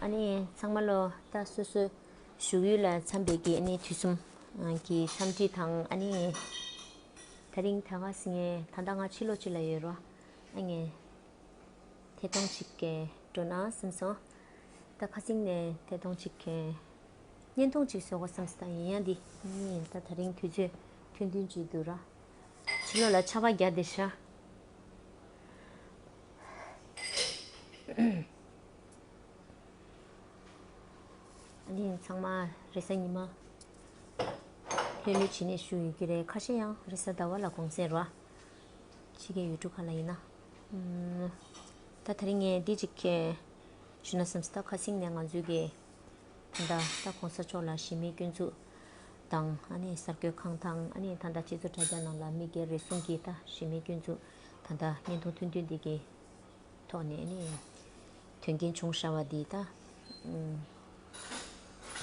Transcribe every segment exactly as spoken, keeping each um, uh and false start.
ཨ་ནི་ཚང་མ་ལོ་ད་སོ་སོའི་བཞུགས་ཡུལ་ལ་འཚམས་པའི་གི་ཨ་ནི་དུས་གསུམ་གྱི་འཚམས་འདྲི་དང་། ཨ་ནི་དེ་རིང་ད་ག་སེ་ངས་ད་ལྟ་ང་ཕྱི་ལོགས་ཅིག་ལ་ཡོད་རོ། ཨ་ངས་ཐད་གཏོང་ཅིག་གི་འགྲོ་ན་བསམ་སོང་། ད་ཁ་སང་ནས་ཐད་གཏོང་ཅིག་གི་བརྙན་ཐུང་ཅིག་བཟོ་དགོས་བསམ་སོང་། ད་ཡིན་ཡང་འདི་ནི་ད་དེ་རིང་དུས་ཚོད་ཐུང་ཐུང་ཅིག་འདུག་ར། ཕྱི་ལོགས་ལ་ཆར་པ་བརྒྱབ་བསྡད་ཤག་ཨ་ནི་ཚང་མ་རེས་གཟའ་ཉི་མ་ལྷོད་ལྷོད་བྱས་ནས་བཞུགས་ཡོད་ཀྱི་རེད། ཁ་ཤས་ཡང་རེས་གཟའ་ཟླ་བ་ལ་གུང་སེང་རེད་བ། ཕྱི་རྒྱལ་ཡུལ་གྲུ་ཁག་ལ་ཡིན་ན། ཨམ། ད་དེ་རིང་ངས་འདི་གཅིག་གི་ཞུ་ན་བསམ་སོང་། ད་ཁ་སང་ནས་ང་ཚོའི་གི་ད་ལྟ་ད་གོང་ས་མཆོག་ལ་གཞི་མེད་སྐྱོན་འཛུགས་དང་། ཨ་ནི་གསར་འགོད་ཁང་དང་། ཨ་ནི་ད་ལྟ་སྤྱི་ཚོགས་དྲ་རྒྱ་ནང་ལ་མི་སྒེར་རེ་ཟུང་གིས་ད་གཞི་མེད་སྐྱོན་འཛུགས་ད་ལྟ་བརྙན་ཐུང་ཐུང་ཐུང་འདི་གི་ཐོག་ནས་ནི་དོན་རྐྱེན་བྱུང་བཞག་པ་འདི་ད་ཨམ།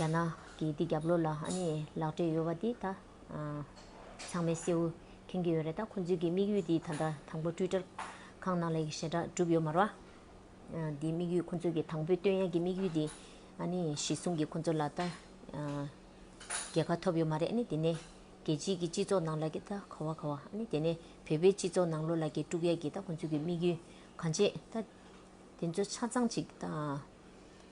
རྒྱ་ནག་གི་འདི་རྒྱབ་ལོགས་ལ་ཨ་ནི་ལག་འབྲེལ་ཡོད་པ་འདི་ད་ཨ། ཚང་མས་གསལ་བོ་མཁྱེན་གྱི་ཡོད་རེད། ད་ཁོང་ཚོའི་གི་དམིགས་ཡུལ་འདི་ད་ལྟ་དང་པོ་ཊུའི་ཊར་ཁང་ནང་ལ་ཞེ་དྲག་གྲུབ་ཡོད་མ་རེད་བ། ཨ། འདི་དམིགས་ཡུལ་ཁོང་ཚོའི་གི་དང་པོའི་སྟོན་ཡག་གི་དམིགས་ཡུལ་འདི་ཨ་ནི་གཞི་བཟུང་གི་ཁོང་ཚོ་ལ་ད་ཨ། རྒྱལ་ཁ་ཐོབ་ཡོད་མ་རེད། ཨ་ནི་དེ་ནས་རྒྱལ་སྤྱིའི་གི་སྤྱི་ཚོགས་ནང་ལ་གི་ད་ག་བ་ག་བ། ཨ་ནི་དེ་ནས་བོད་པའི་སྤྱི་ཚོགས་ནང་ལོགས་ལ་གི་དཀྲུག་ཡག་གི་ད་ཁོང་ཚོའི་གི་དམིགས་ཡུལ་གང་བྱེད་ད། དེ་ཚོ་ཆ་ཚང་ཅིག་ད་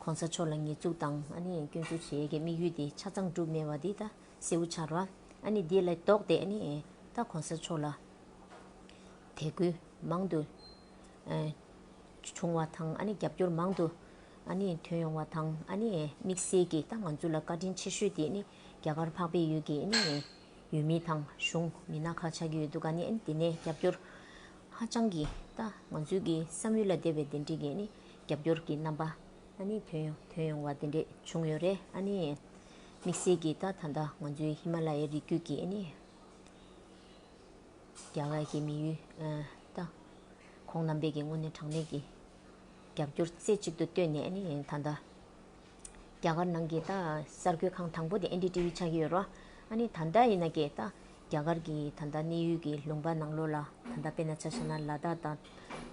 གོང་ས་མཆོག་ལ་ཉེས་འཛུགས་དང་། ཨ་ནི་སྐྱོན་འཛུགས་བྱེད་ཡས་ཀྱི་དམིགས་ཡུལ་དེ་ཆ་ཚང་འགྲུབ་མེད་པ་འདི་ད་གསལ་བོ་ཆགས་རེད་བ། ཨ་ནི་འདི་ལས་ལྡོག་སྟེ་ཨ་ནི་ད་གོང་ས་མཆོག་ལ་དད་གུས་མང་དུ་ཨ་བྱུང་བ་དང་། ཨ་ནི་རྒྱབ་སྐྱོར་མང་དུ་ཨ་ནི་ཐོན་ཡོང་བ་དང་། ཨ་ནི་དམིགས་བསལ་གྱིས་ད་ང་ཚོ་ལ་བཀའ་དྲིན་ཆེ་ཤོས་དེ་ཨ་ནི་རྒྱ་གར་འཕགས་པའི་ཡུལ་གྱི་ཨ་ནི་ཡུལ་མི་དང་གཞུང་མི་སྣ་ཁག་ཆགས་ཀྱི་ཡོད་འདུག་ཨ་ནི་ཨ་ནི་དེ་ནས་རྒྱབ་སྐྱོར་ཧ་ཅང་གི་ད་ང་ཚོའི་གི་བསམ་ཡུལ་ལ་འདས་པའི་དེ་འདྲའི་གི་ཨ་ནི་རྒྱབ་སྐྱོར་གྱི་རྣམ་པ་ཨ་ནི་ཐོན་ཡོང་ཐོན་ཡོང་བ་དེ་འདྲས་བྱུང་ཡོད་རེད། ཨ་ནི་དམིགས་བསལ་གྱི་ད་ད་ལྟ་ང་ཚོའི་ཧི་མ་ལ་ཡའི་རི་རྒྱུད་ཀྱི་ཨ་ནི་རྒྱ་གར་གྱི་དམིགས་ཡུལ་ཨ་ད་ཁོང་རྣམ་པས་ཀྱི་དངོས་གནས་དྲང་གནས་ཀྱི་རྒྱབ་སྐྱོར་རྩེ་གཅིག་ཏུ་བཏོན་ནས། ཨ་ནི་ད་ལྟ་རྒྱ་གར་ནང་གི་ད་གསར་འགོད་ཁང་དང་པོ་དེ་ཨེན་ཌི་ཊི་ཝི་ཆགས་ཀྱི་ཡོད་རེད། ཨ་ནི་ད་ལྟ་ཡིན་ན་ཀྱེ་ད་རྒྱ་གར་གྱི་ད་ལྟ་གནས་ཡུལ་གྱི་ལུང་པ་ནང་ལོགས་ལ་ད་ལྟ་དཔེར་ན་ཆ་བཞག་ན་ལ་དྭགས་དང་།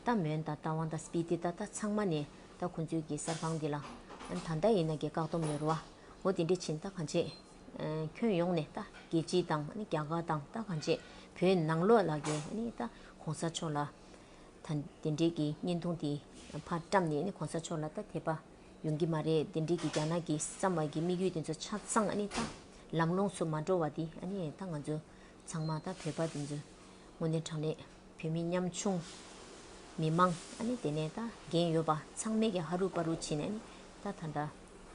ད་མོན་དང་རྟ་དབང་དང་སྤི་ཏི་ད་ད་ཚང་མ་ནས་ད་ཁོང་ཚོའི་གི་གསར་ཁང་འདི་ལ་ཨ་ནི་ད་ལྟ་ཡིན་ན་ཀྱེ་བཀག་སྡོམ་ཡོད་རེད་བ། འོ་དེ་འདྲ་བྱས་ད་གང་བྱེད། ཨ། ཁྱོན་ཡོངས་ནས་ད་རྒྱལ་སྤྱི་དང་ཨ་ནི་རྒྱ་གར་དང་ད་གང་བྱེད་བོད་ནང་ལོགས་ལ་གི་ཨ་ནི་ད་གོང་ས་མཆོག་ལ་ད་དེ་འདྲའི་གི་བརྙན་ཐུང་དེ་ཕར་བཀྲམ་ནས་ཨ་ནི་གོང་ས་མཆོག་ལ་ད་དད་པ་ཡོང་གི་མ་རེད། དེ་འདྲའི་གི་རྒྱ་ནག་གིས་བརྩམས་པ་གི་དམིགས་ཡུལ་དེ་ཚོ་ཆ་ཚང་ཨ་ནི་ད་ལམ་ལྷོང་སུ་མ་འགྲོ་བ་དེ་ཨ་ནི་ད་ང་ཚོ་ཚང་མ་ད་བོད་པ་དེ་ཚོ་དངོས་གནས་དྲང་གནས་བོད་མི་ཉམ་ཆུང་མི་མང་ཨ་ནི་དེ་ནས་ད་འགན་ཡོད་པ་ཚང་མས་ཀྱི་ཧ་རུ་པ་རུ་བྱས་ནས་ཨ་ནི་ད་ད་ལྟ་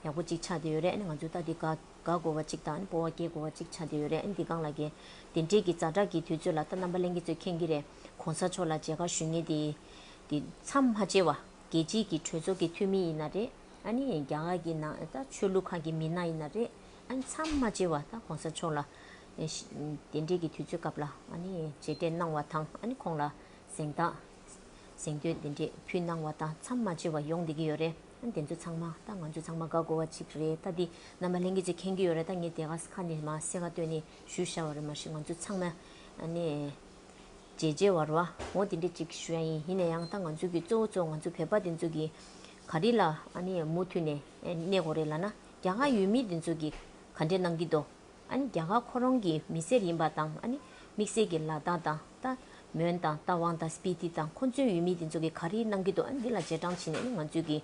ཡག་པོ་ཅིག་ཆགས་བསྡད་ཡོད་རེད། ཨ་ནི་ང་ཚོ་ད་འདི་དགའ་དགའ་དགོས་པ་ཅིག་དང་ཨ་ནི་སྤོབས་པ་སྐྱེ་དགོས་པ་ཅིག་ཆགས་བསྡད་ཡོད་རེད། ཨ་ནི་འདི་སྒང་ལ་གི་དེ་འདྲའི་གི་ཛ་དྲག་གི་དུས་ཚོད་ལ་ད་རྣམ་པ་ལྷན་རྒྱས་ཚོས་མཁྱེན་གྱི་རེད། གོང་ས་མཆོག་ལ་མཇལ་ཁ་ཞུ་མཁན་དེ་དེ་མཚམས་མ་བཅད་པ་རྒྱལ་སྤྱིའི་གི་གྲོས་ཚོགས་ཀྱི་འཐུས་མི་ཡིན་ན་རེད། ཨ་ནི་རྒྱ་གར་གྱི་ནང་ད་ཆོས་ལུགས་ཁག་གི་མི་སྣ་ཡིན་ན་རེད། ཨ་ནི་མཚམས་མ་བཅད་པ་ད་གོང་ས་མཆོག་ལ་ཨེ་ཤ་དེ་འདྲའི་གི་དུས་ཚོད་སྐབས་ལ་ཨ་ནི་མཇལ་འཕྲད་གནང་བ་དང་། ཨ་ནི་ཁོང་ལ་གཟེངས་རྟགས་གཟེངས་བསྟོད་དེ་འདྲས་ཕུལ་གནང་བ་དང་མཚམས་མ་བཅད་པ་ཡོང་བསྡད་ཀྱི་ཡོད་རེད། ཨ་ནི་དེ་ཚོ་ཚང་མ་ད་ང་ཚོ་ཚང་མ་དགའ་དགོས་པ་ཅིག་རེད། ད་འདི་རྣམ་པ་ལྷན་རྒྱས་ཚོས་མཁྱེན་གྱི་ཡོད་རེད། ད་ངས་དེ་ག་ས་ཁ་ནས་མར་གསལ་ཁ་བཏོན་ནས་ཞུས་བཞག་པ་རེད། མ་གཞི་ང་ཚོ་ཚང་མ་ཨ་ནི་མཇལ་མཇལ་བ་རེད་བ། འོ་དེ་འདྲས་ཅིག་ཞུ་ཡ་ཡིན། ཡིན་ན་ཡང་ད་ང་ཚོ་གི་གཙོ་བོ་གཙོ་བོ་ང་ཚོ་བོད་པ་དེ་ཚོ་གི་ག་རེ་ལ་ཨ་ནི་མུ་མཐུད་ནས་གནས་དགོས་རེད་ལབ་ན། རྒྱ་གར་ཡུལ་མི་དེ་ཚོ་གི་ག་འདྲས་གནང་གི་འདུག་ཨ་ནི་རྒྱ་གར་ཁོ་རང་གི་མི་སེར་ཡིན་པ་དང་། ཨ་ནི་དམིགས་བསལ་གྱི་ལ་དྭགས་དང་ད་མོན་དང་རྟ་དབང་དང་སྤི་ཏི་དང་ཁོ་ཚོའི་ཡུལ་མི་དེ་ཚོ་གིས་ག་རེ་གནང་གི་འདུག་ཨ་ནི་འདི་ལ་རྗེས་འབྲང་བྱས་ནས་ཨ་ནི་ང་ཚོས་ཀྱི་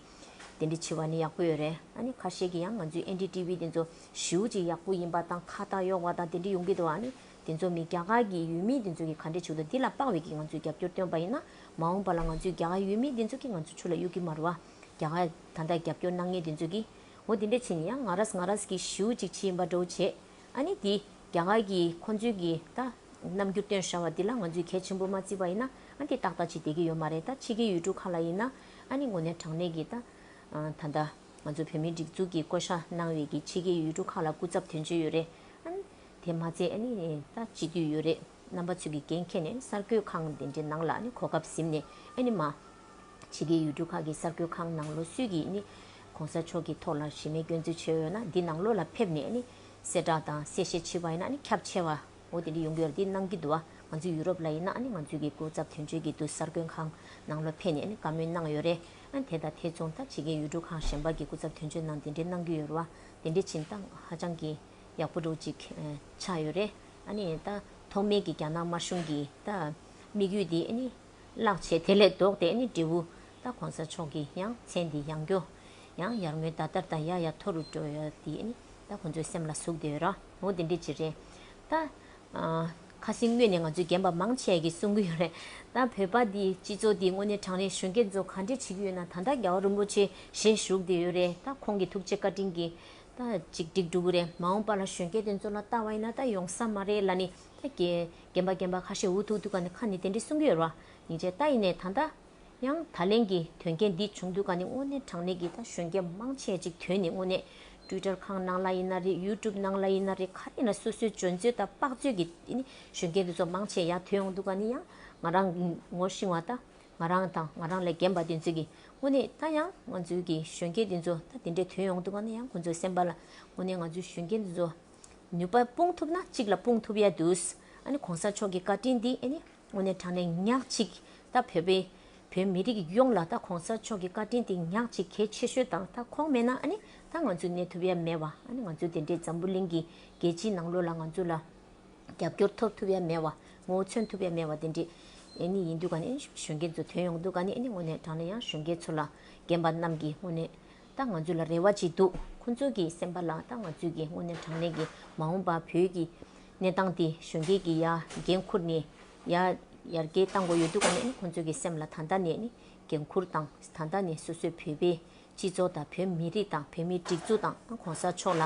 དེ་འདྲ་བྱེད་པ་ནི་ཡག་པོ་ཡོད་རེད། ཨ་ནི་ཁ་ཤས་ཀྱིས་ཡང་ང་ཚོའི་ཨེན་ཌི་ཊི་ཝི་དེ་ཚོ་ཞེ་པོ་ཅིག་ཡག་པོ་ཡིན་པ་དང་ཁ་བཏགས་གཡོག་པ་དང་དེ་འདྲ་ཡོང་གི་འདུག་ཨ་ནི་དེ་ཚོ་མི་རྒྱ་གར་གྱི་ཡུལ་མི་དེ་ཚོ་གིས་ག་འདྲ་བྱེད་ཀྱི་འདུག་འདི་ལ་དཔག་པའི་གི་ང་ཚོས་རྒྱབ་སྐྱོར་བཏོན་པ་ཡིན་ན། མ་འོངས་པ་ལ་ང་ཚོའི་རྒྱ་གར་ཡུལ་མི་དེ་ཚོ་གིས་ང་ཚོ་ཕྱོགས་ལ་གཡུག་གི་མ་རེད་བ། རྒྱ་གར་ད་ལྟ་རྒྱབ་སྐྱོར་གནང་མཁན་དེ་ཚོ་གིས། འོ་དེ་འདྲ་བྱས་ནས་ཡང་ང་རས་ང་རས་ཀྱི་ཞེ་པོ་ཅིག་བྱས་ཡིན་པ་འདྲ་བོ་བྱས། ཨ་ནི་དེ་རྒྱ་གར་གྱིས་ཁོང་ཚོའི་གི་ད་རྣམ་འགྱུར་སྟོན་བཞག་པ་འདི་ལ་ང་ཚོས་གལ་ཆེན་པོ་མ་བརྩིས་པ་ཡིན་ན། ཨ་དེ་ཏག་ཏག་ཅིག་བསྡད་ཀྱི་ཡོད་མ་རེད། ད་ཕྱི་རྒྱལ་ཡུལ་གྲུ་ཁག་ལ་ཡིན་ན་ཨ་ནི་དངོས་གནས་དྲང་གནས་ཀྱི་ད་ད་ལྟ་ང་ཚོ་བོད་མིའི་སྒྲིག་འཛུགས་ཀྱིས་བསྐོ་བཞག་གནང་བའི་གི་ཕྱི་རྒྱལ་ཡུལ་གྲུ་ཁག་ལ་སྐུ་ཚབ་དོན་གཅོད་ཡོད་རེད། ཨ་ནི་དེ་མ་ཚད་ཨ་ནི་ད་སྤྱི་འཐུས་ཡོད་རེད། རྣམ་པ་ཚོས་ཀྱི་འགན་འཁྱེར་ནས་གསར་འགོད་ཁང་དེ་འདྲའི་ནང་ལ་ཨ་ནི་གོ་སྐབས་ཟིན་ནས་ཨ་ནི་མ། ཕྱི་རྒྱལ་ཡུལ་གྲུ་ཁག་གི་གསར་འགོད་ཁང་ནང་ལོགས་སུ་གི་ནི་གོང་ས་མཆོག་གི་ཐོག་ལ་གཞི་མེད་སྐྱོན་འཛུགས་བྱས་ཡོད་ན། འདི་ནང་ལོགས་ལ་ཕེབས་ནས་ནི་གསལ་བསྒྲགས་དང་གསལ་བཤད་བྱས་པ་ཡིན་ན་ནི་ཁྱབ་ཆེ་བ་འོ་དེ་འདྲ་ཡོང་གི་ཡོད་རེད། འདི་གནང་གི་འདུག་བ། ང་ཚོ་ཡུ་རོབ་ལ་ཡིན་ན་ཨ་ནི་ང་ཚོའི་གི་སྐུ་ཚབ་དོན་གཅོད་ཀྱི་དུ་གསར་མགོན་ཁང་ནང་ལོ་ཕེབས་ནས་ཨ་ནི་བཀའ་མོལ་གནང་ཡོད་རེད། ཨ་ནི་དེ་དང་དེ་མཚུངས་ད་ཕྱི་རྒྱལ་ཡུལ་གྲུ་ཁག་གཞན་པ་གི་སྐུ་ཚབ་དོན་གཅོད་ནང་དེ་འདྲའི་གནང་གི་ཡོད་རེད་བ། དེ་འདྲའི་ཕྱིན་ད་ཧ་ཅང་གི་ཡག་པོ་འདྲ་ཅིག་ཆགས་ཡོད་རེད། ཨ་ནི་ད་ཐོག་མའི་གི་རྒྱ་ནག་དམར་གཞུང་གི་ད་དམིགས་ཡུལ་དེ་ཨ་ནི་བརླག་བྱས། དེ་ལས་ལྡོག་སྟེ་ཨ་ནི་འབྲས་བུ་ད་གོང་ས་མཆོག་གི་ཡང་མཚན་འདི་ཡང་སྐྱོ། ཡང་ཡར་ངོའི་ཟླ་ལྟར་དང་ཡ་ཡ་མཐོ་རུ་འགྲོ་ཡ་དེ་ཨ་ནི་ད་ཁོང་ཚོའི་སེམས་ལ་ཟུག་བསྡད་ཡོད་ར། འོ་དེ་འདྲ་ཅིག་རེད། ད་ཨ་ཁ་སང་ངོས་ནས་ང་ཚོའི་རྒན་པ་མང་ཆེ་གིས་གསུང་གི་ཡོད་རེད། ད་བོད་པ་འདི་སྤྱི་ཚོགས་འདི་དངོས་གནས་དྲང་གནས་གཞོན་སྐྱེས་ཚོ་ག་འདྲས་བྱེད་ཀྱི་ཡོད་ན། ད་ལྟ་རྒྱལ་བ་རིན་པོ་ཆེ་ཞལ་བཞུགས་བསྡད་ཡོད་རེད། ད་ཁོང་གི་ཐུགས་རྗེ་བཀའ་དྲིན་གྱིས་ད་ཅིག་འགྲིག་འགྲོ་གི་རེད། མ་འོངས་པ་ལ་གཞོན་སྐྱེས་དེ་ཚོ་ལ་ལྟ་བ་ཡིན་ན་ད་ཡོང་ས་མ་རེད་ལབ་ནས་ད་རྒན་རྒན་པ་རྒན་པ་ཁ་ཤས་འུ་ཐུག་ཐུག་ག་ནས་ཁ་ནས་དེ་འདྲས་གསུང་གི་ཡོད་རེད་བ། སྙིང་རྗེ། ད་ཡིན་ནའི་ད་ལྟ་ཡང་ད་ལན་གྱི་དོན་རྐྱེན་འདི་བྱུང་དུས་ག་ནི་དངོས་གནས་དྲང་གནས་ཀྱི་ད་གཞོན་སྐྱེས་མང་ཆེ་ཅིག་ཐོན་ནས་དངོས་གནས་ཊུའི་ཊར་ཁང་ནང་ལ་ཡིན་ན་རེད། ཡུ་ཊུབ་ནང་ལ་ཡིན་ན་རེད། ག་རེ་ཡིན་ན་སོ་སོའི་འཇོན་ཚོད་དང་དཔག་ཚོད་ཀྱི་ཨ་ནི་གཞོན་སྐྱེས་འདི་ཚོ་མང་ཆེ་ཡར་ཐོན་ཡོང་དུས་ག་ནི་ཡང་ང་རང་ངོ་ཤེས་པ་ད་ང་རང་དང་ང་རང་ལས་རྒན་པ་དེ་ཚོ་གི་དངོས་གནས་ད་ཡང་ང་ཚོའི་གི་གཞོན་སྐྱེས་དེ་ཚོ་ད་དེ་འདྲས་ཐོན་ཡོང་དུས་ག་ནི་ཡང་ཁོ་ཚོའི་སེམས་པ་ལ་དངོས་གནས་ང་ཚོའི་གཞོན་སྐྱེས་འདི་ཚོ་ནུས་པ་སྤུངས་ཐུབ་ན་གཅིག་ལ་སྤུངས་ཐུབ་ཡ་འདུག་ཨ་ནི་གོང་ས་མཆོག་གི་བཀའ་དྲིན་འདི་ཨ་ནི་དངོས་གནས་དྲང་གནས་ཉག་གཅིག་ད་བོད་པའི་བོད་མི་རིགས་ཡོངས་ལ་ད་གོང་ས་མཆོག་གི་བཀའ་དྲིན་འདི་ཉག་གཅིག་གལ་ཆེ་ཤོས་དང་། ད་ཁོང་མེད་ན་ཨ་ནི་ད་ང་ཚོ་གནས་ཐུབ་ཡ་མེད་བ། ཨ་ནི་ང་ཚོ་དེ་འདྲའི་འཛམ་བུ་གླིང་གི་རྒྱལ་སྤྱིའི་ནང་ལོགས་ལ་ང་ཚོ་ལ་རྒྱབ་སྐྱོར་ཐོབ་ཐུབ་ཡ་མེད་བ། ངོ་བོ་མཚོན་ཐུབ་ཡ་མེད་བ། དེ་འདྲའི་ཨ་ནི་ཡིན་དུས་ག་ནི་གཞོན་སྐྱེས་ཚོ་ཐོན་ཡོང་དུས་ག་ནི་ཨ་ནི་དངོས་གནས་དྲང་གནས་ཡང་གཞོན་སྐྱེས་ཚོ་ལ་རྒན་པ་རྣམས་ཀྱིས་དངོས་གནས་ད་ང་ཚོ་ལ་རེ་བ་ཅིག་འདུག་ཁོང་ཚོ་གི་སེམས་པ་ལ་ད་ང་ཚོས་ཀྱི་དངོས་གནས་དྲང་གནས་ཀྱི་མ་འོངས་པ་བོད་ཀྱི་གནས་སྟངས་དེ་གཞོན་སྐྱེས་ཀྱི་ཡ་འགན་འཁུར་ནས་ཡ་ཡར་རྒྱས་གཏང་དགོས་ཡོད་དུས་ག་ནས་ནི་ཁོང་ཚོ་གི་སེམས་ལ་ད་ལྟ་ནས་ནི་འགན་འཁུར་དང་། ད་ལྟ་ནས་སོ་སོའི་བོད་པའི་སྤྱི་ཚོགས་དང་བོད་མི་རིགས་དང་བོད་མིའི་སྒྲིག་འཛུགས་དང་གོང་ས་མཆོག་ལ་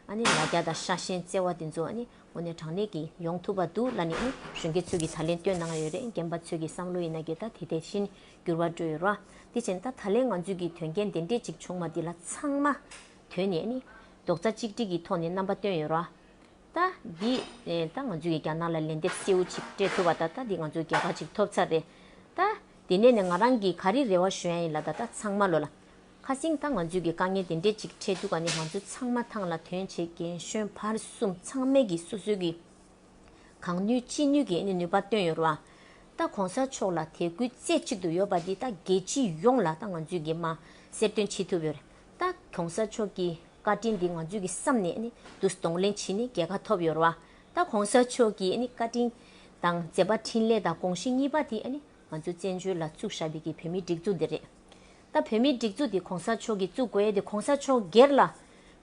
ཨ་ནི་ལ་རྒྱ་དང་ཤ་ཞེན་བརྩེ་བ་དེ་ཚོ་ཨ་ནི་དངོས་གནས་དྲང་གནས་ཀྱི་ཡོང་ཐུབ་པ་འདུག་ལབ་ནས་ནི་གཞོན་སྐྱེས་ཚོས་ཀྱི་ད་ལན་བཏོན་གནང་ཡོད་རེད། རྒན་པ་ཚོས་ཀྱི་བསམ་བློ་ཡིན་ན་གི་ད་དེ་དེ་བཞིན་འགྱུར་བ་འགྲོ་ཡོད་ར། དེ་བཞིན་ད་ད་ལན་ང་ཚོས་ཀྱི་དོན་རྐྱེན་དེ་འདྲས་ཅིག་བྱུང་བ་འདི་ལ་ཚང་མ་དོན་ནས་ནི་རྡོག་རྩ་གཅིག་སྒྲིལ་གྱི་ཐོག་ནས་རྣམ་པ་བཏོན་ཡོད་ར། ད་འདི་ཨེ་ད་ང་ཚོས་ཀྱི་རྒྱ་ནག་ལ་ལན་འདེབས་གསལ་བོ་ཅིག་སྤྲད་ཐུབ་པ། ད་ད་འདི་ང་ཚོས་རྒྱལ་ཁ་ཅིག་ཐོབ་ཚར་རེད། ད་དེ་ནས་ནི་ང་རང་གིས་ག་རེ་རེ་བ་ཞུ་ཡ་ཡིན་ལབ་ད། ད་ཚང་མ་ལོ་ལ་ཁ་སང་ད་ང་ཚོས་ཀྱི་དཀའ་ངལ་དེ་འདྲས་ཅིག་འཕྲད་དུས་ག་ནས་ང་ཚོ་ཚང་མ་ཐང་ལ་དོན་བྱེད་རྒན་གཞོན་བར་གསུམ་ཚང་མས་ཀྱི་སོ་སོའི་གི་གང་ནུས་ཅི་ནུས་ཀྱིས་ནི་ནུས་པ་བཏོན་ཡོད་རེད་བ། ད་གོང་ས་མཆོག་ལ་དད་གུས་རྩེ་གཅིག་ཏུ་ཡོད་པ་འདི་ད་རྒྱལ་སྤྱི་ཡོངས་ལ་ད་ང་ཚོས་ཀྱི་མ་གསལ་སྟོན་བྱེད་ཐུབ་ཡོད་རེད། ད་གོང་ས་མཆོག་གི་བཀའ་དྲིན་འདི་ང་ཚོས་ཀྱི་བསམ་ནས་ནི་དུ་གདོང་ལེན་བྱས་ནས་རྒྱལ་ཁ་ཐོབ་ཡོད་རེད་བ། ད་གོང་ས་མཆོག་གི་ནི་བཀའ་དྲིན་དང་མཛད་པ་འཕྲིན་ལས་དང་དགོངས་གཞི་གཉིས་པ་དེ་ནི་ང་ཚོ་བཙན་བྱོལ་ལ་བཙུགས་བཞག་པའི་གི་བོད་མིའི་སྒྲིག་འཛུགས་འདི་རེད། ད་བོད་མིའི་སྒྲིག་འཛུགས་འདི་གོང་ས་མཆོག་གིས་བཙུགས་དགོས་ཡས་དེ་གོང་ས་མཆོག་སྒེར་ལ་